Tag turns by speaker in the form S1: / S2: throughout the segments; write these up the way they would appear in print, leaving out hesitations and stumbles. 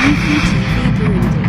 S1: UPTV Burundi.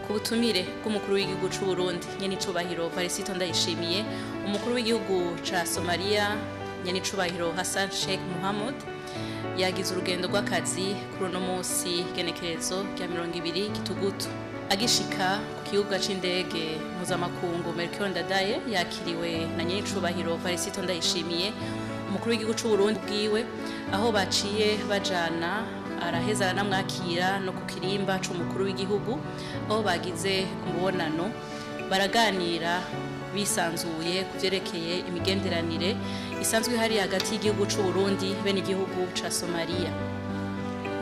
S2: Ku butumire bw'umukuru w'igihugu c'u Burundi nyenicubahiro Varisito Ndayishimiye, umukuru w'igihugu ca Somalia nyenicubahiro Hassan Sheikh Mohamud yagize urugendo rw'akazi kuri uno munsi genekerezo rya 20 Gitugutu. Agishika ku kibuga c'indege mpuzamakungu Melchior Ndadaye, yakiriwe na nyenicubahiro Varisito Ndayishimiye, umukuru w'igihugu c'u Burundi bwiwe, aho baciye bajana, araheza aranamwakira no ku kirimba c'umukuru w'igihugu, aho bagize umubonano, baraganira bisanzuye ku vyerekeye imigenderanire isanzwe ihari hagati y'igihugu c'u Burundi be n'igihugu ca Somalia.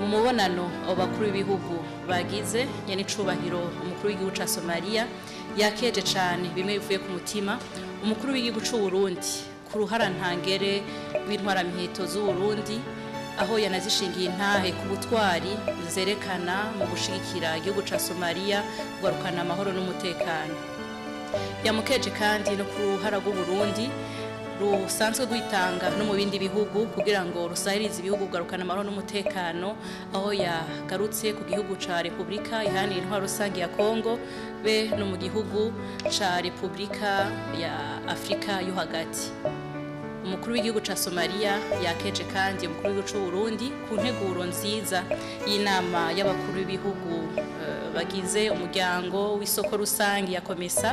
S2: Mu mubonano abo bakuru b'ibihugu bagize, nyenicubahiro umukuru w'igihugu ca Somalia yakeje cane bimwe bivuye ku mutima umukuru w'igihugu c'u Burundi ku ruhara ntangere rw'intwaramiheto z'u Burundi, aho yanazishingiye intahe ku butwari zerekana mu gushigikira igihugu ca Somalia kugarukana amahoro n'umutekano. Yamukeje kandi no ku ruhara rw'Uburundi rusanzwe rwitanga no mu bindi bihugu kugira ngo rusahirize ibihugu kugarukana amahoro n'umutekano, aho yagarutse ku gihugu ca Repubulika Iharanira Intwaro Rusange ya Kongo be no mu gihugu ca Repubulika ya Afrika yo Hagati. Umukuru w'igihugu ca Somalia yakeje kandi umukuru w'igihugu c'u Burundi ku nteguro nziza y'inama y'abakuru b'ibihugu bagize umuryango w'isoko rusange ya COMESA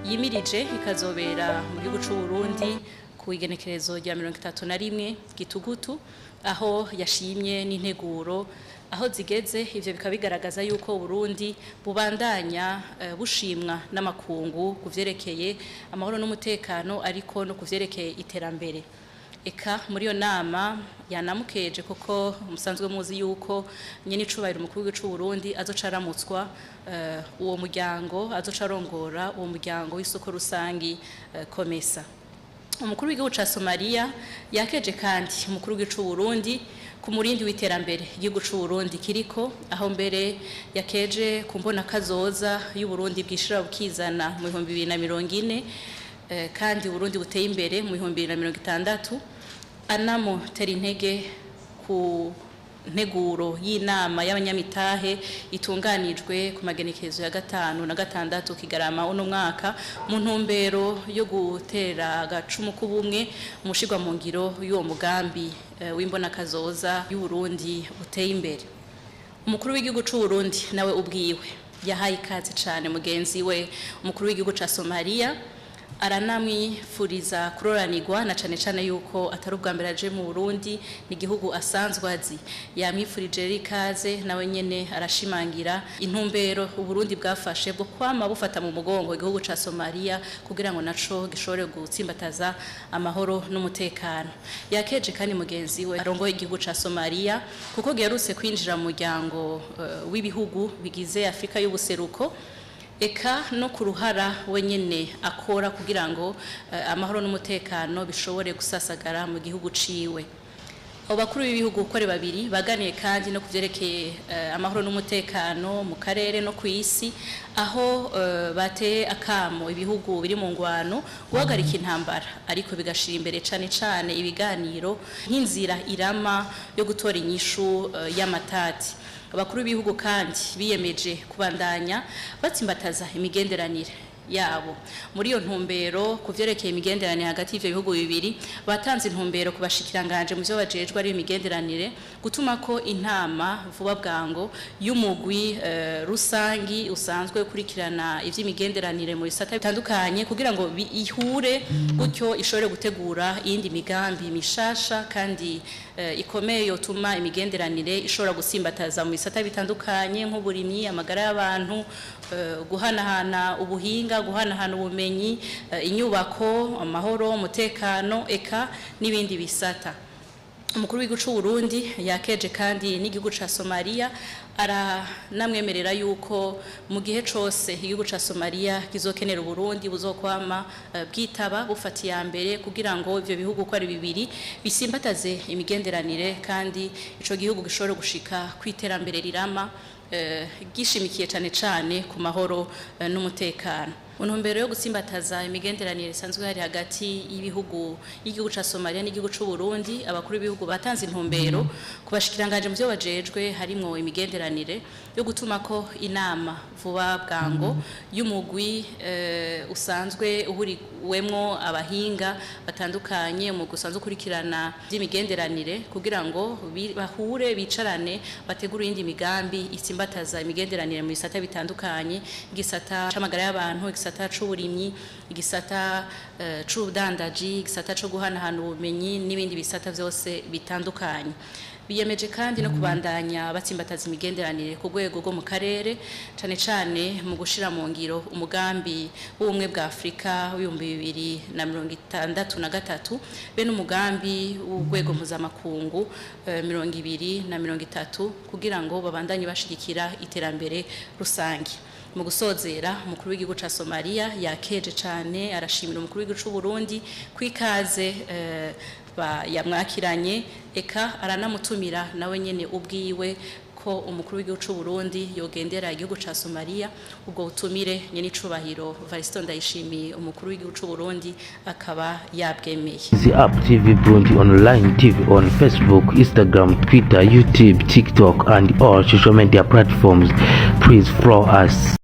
S2: yimirije, ikazobera mu gihugu c'u Burundi ku igenekerezo rya 31 Gitugutu, aho yashimye n'integuro aho zigeze. Ivyo bikaba bigaragaza yuko Burundi bubandanya bushimwa n'amakungu ku vyerekeye amahoro n'umutekano, ariko no ku vyerekeye iterambere. Eka muri iyo nama yanamukeje kuko musanzwe muzi yuko nyenicubahiro umukuru w'igihugu c'u Burundi azoca aramutswa uwo muryango, azoca arongora uwo muryango w'isoko rusangi COMESA. Umukuru w'igihugu ca Somalia yakeje kandi umukuru w'igihugu c'u Burundi ku murindi w'iterambere igihugu c'u Burundi kiriko, aho mbere yakeje ku mbona kazoza y'u Burundi bwishira bukizana mu 2040, kandi Burundi buteye imbere mu 2060, anamutera intege ku nteguro y'inama y'abanyamitahe itunganijwe ku magenekerezo ya 5 na 6 Kigarama uno mwaka, mu ntumbero yo gutera agacumu k'ubumwe umushirwa mu ngiro y'uwo mugambi w'imbona kazoza y'u Burundi buteye imbere. Umukuru w'igihugu c'u Burundi nawe ubwiwe yahaye ikaze cane mugenzi we umukuru w'igihugu ca Somalia, aranamwifuriza kuroranirwa, na cane cane yuko atari ubwa mbere aje mu Burundi, ni igihugu asanzwe azi. Yamwifurije rero ikaze, nawe nyene arashimangira intumbero Uburundi bwafashe bwo kwama bufata mu mugongo igihugu ca Somalia kugira ngo naco gishobore gutsimbataza amahoro n'umutekano. Yakeje kandi mugenzi we arongoye igihugu ca Somalia kuko giherutse kwinjira mu muryango w'ibihugu bigize Afrika y'ubuseruko, eka no ku ruhara wenyene akora kugira ngo amahoro n'umutekano bishobore gusasagara mu gihugu ciwe. Abo bakuru b'ibihugu uko ari babiri baganiye kandi no kuvyerekeye amahoro n'umutekano mu karere no ku isi, aho bateye akamo ibihugu biri mu ngwano guhagarika intambara, ariko bigashira imbere cane cane ibiganiro nk'inzira irama yo gutora inyishu y'amatati. Abakuru b'ibihugu kandi biyemeje kubandanya batsimbataza imigenderanire. yabo. Muri iyo ntumbero, ku vyerekeye imigenderanire hagati y'ivyo bihugu bibiri, batanze intumbero ku bashikiranganje mu vyo bajejwe ari imigenderanire gutuma ko intama vuba bwango y'umugwi rusangi usanzwe ukurikirana ivy'imigenderanire mu bisata bitandukanye, kugira ngo ihure gutyo ishobore gutegura iyindi migambi mishasha kandi ikomeye yotuma imigenderanire ishobora gusimbataza mu bisata bitandukanye nk'uburimyi, amagara y'abantu, guhanahana ubuhinga, guhanahana ubumenyi, inyubako, amahoro, umutekano, eka n'ibindi bisata. Umukuru w'igihugu c'u Burundi yakeje kandi n'igihugu ca Somalia, aranamwemerera yuko mu gihe cose igihugu ca Somalia kizokenera Uburundi, buzokwama bwitaba bufata iya mbere, kugira ngo ivyo bihugu uko ari bibiri bisimbataze imigenderanire kandi ico gihugu gishobore gushika kw'iterambere rirama gishimikiye cane cane ku mahoro n'umutekano. Mu ntumbero yo gutsimbataza imigenderanire isanzwe hari hagati y'ibihugu, y'igihugu ca Somalia n'igihugu c'u Burundi, abakuru b'ibihugu batanze intumbero ku bashikiranganje mu vyo bajejwe harimwo imigenderanire yo gutuma ko inama vuba bwango y'umugwi usanzwe uhuriwemwo abahinga batandukanye, umugwi usanzwe ukurikirana by'imigenderanire, kugira ngo bahure, bicarane, bategure iyindi migambi itsimbataza imigenderanire mu bisata bitandukanye: igisata c'amagara y'abantu, igisata c'uburimyi, igisata c'ubudandaji, igisata co guhanahana ubumenyi n'ibindi bisata vyose bitandukanye. Biyemeje kandi no kubandanya batsimbataza imigenderanire ku rwego rwo mu karere, cane cane mu gushira mu ngiro umugambi w'ubumwe bwa Afurika w'2063 be n'umugambi w'urwego mpuzamakungu 2030, kugira ngo babandanye bashigikira iterambere rusange. Mu gusozera, umukuru w'igihugu ca Somalia yakeje cane, arashimira umukuru w'igihugu c'u Burundi kwikaze yamwakiranye, eka aranamutumira nawe nyene ubwiwe ko umukuru w'igihugu c'u Burundi yogendera igihugu ca Somalia. Ubwo butumire nyene icubahiro Variston Ndayishimiye, umukuru w'igihugu c'u Burundi, akaba yabwemeye.
S3: The Up TV Burundi online TV on Facebook, Instagram, Twitter, YouTube, TikTok, and all social media platforms. Please follow us.